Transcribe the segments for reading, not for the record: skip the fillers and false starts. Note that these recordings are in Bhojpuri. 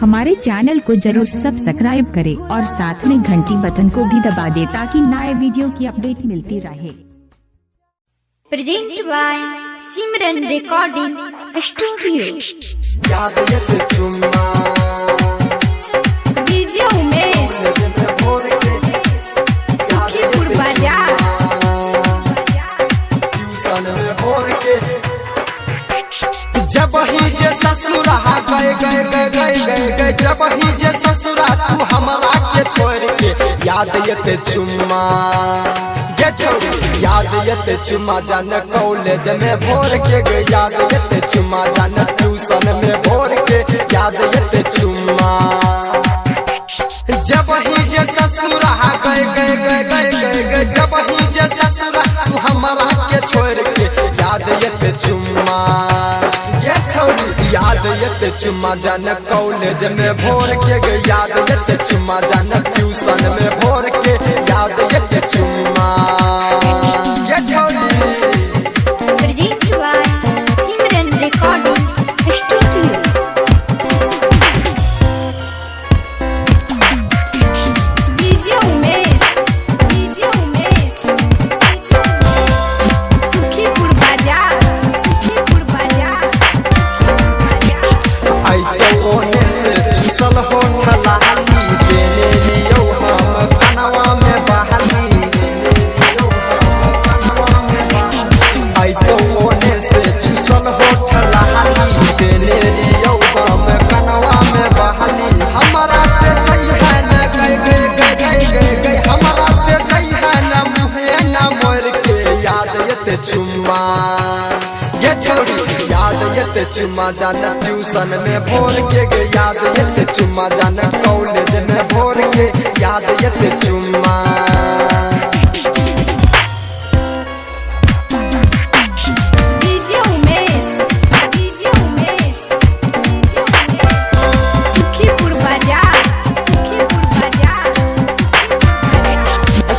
हमारे चैनल को जरूर सब्सक्राइब करें और साथ में घंटी बटन को भी दबा दें ताकि नए वीडियो की अपडेट मिलती रहे। Present by Simran recording studio. याद येत चुम्मा डीजे उमेश, सुखीपुर बाजार। ट्यूशन में भोर के जब ही जे ससुरा गए गए गए गए गए गए, जब ही जे ससुरा तू हमरा के छोड़ के, याद येत चुम्मा गे छौरी, याद येत चुम्मा जान कॉलेज में भोर के गे, याद येत चुम्मा जान ट्यूशन में भोर के, याद येत चुम्मा। जब ही जे ससुरा गए गए गए गए गए गए, जब ही जे ससुरा तू हमरा के छोड़ के, याद येत चुम्मा ये छौरी, याद येत चुम्मा जान कॉलेज में भोर के गे, याद येत चुम्मा जान ट्यूशन में भोर के, याद येत चुम्मा ये छौरी। Present by Simran recording studio. DJ Umesh, DJ Umesh, DJ Umesh, Sukhipur बाजार, सुखीपुर बाजार, सुखीपुर बाजार। आई तो ओने से चूसल हो ठलाली, देने लियो हम कनवा में बहाली, देने लियो हम कनवा में बहाली। आई तो ओने से चूसल हो ठलाली, देने लियो हम कनवा में बहाली। हमरा से जइहा न गए गए गए गए गए गए, हमरा से जइहा न मुहे न मोर के, याद येत चुम्मा ये छौरी, याद येत चुम्मा जान ट्यूशन में भोर के गे, याद येत चुम्मा जान कॉलेज में भोर के, याद येत चुम्मा। DJ Umesh, DJ Umesh, DJ Umesh, Sukhipur बाजार, सुखीपुर बाजार, सुखीपुर बाजार।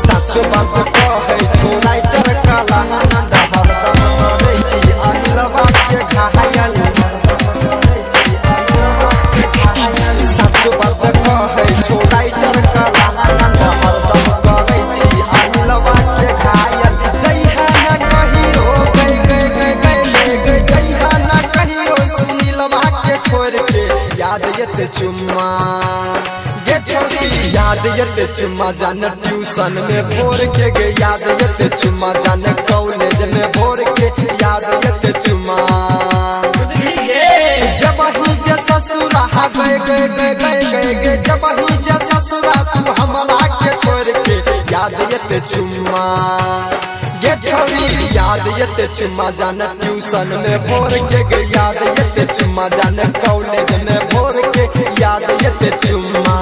सच बात कहै छौ राइटर काला आनंद, हरदम करै छी अनिलवा के घायल, सच बात कहै छौ राइटर काला आनंद, हरदम करै छी अनिलवा के घायल। जइहा न कहियो गई गई गई गई गई गई, जइहा न कहियो सुनीलवा के छोड़ के, याद येत चुम्मा गे छौरी, याद येत चुम्मा जान ट्यूशन में भोर के गे, याद येत चुम्मा जान कॉलेज में भोर के, याद येत चुम्मा। जब ही जे ससुरा गए गए गए गए गए गए, जब ही जे ससुरा तू हमरा के छोड़ के, याद येत चुम्मा गे छौरी, याद येत चुम्मा जान ट्यूशन में भोर के गे, याद येत चुम्मा जान कॉलेज में भोर के, याद येत चुम्मा।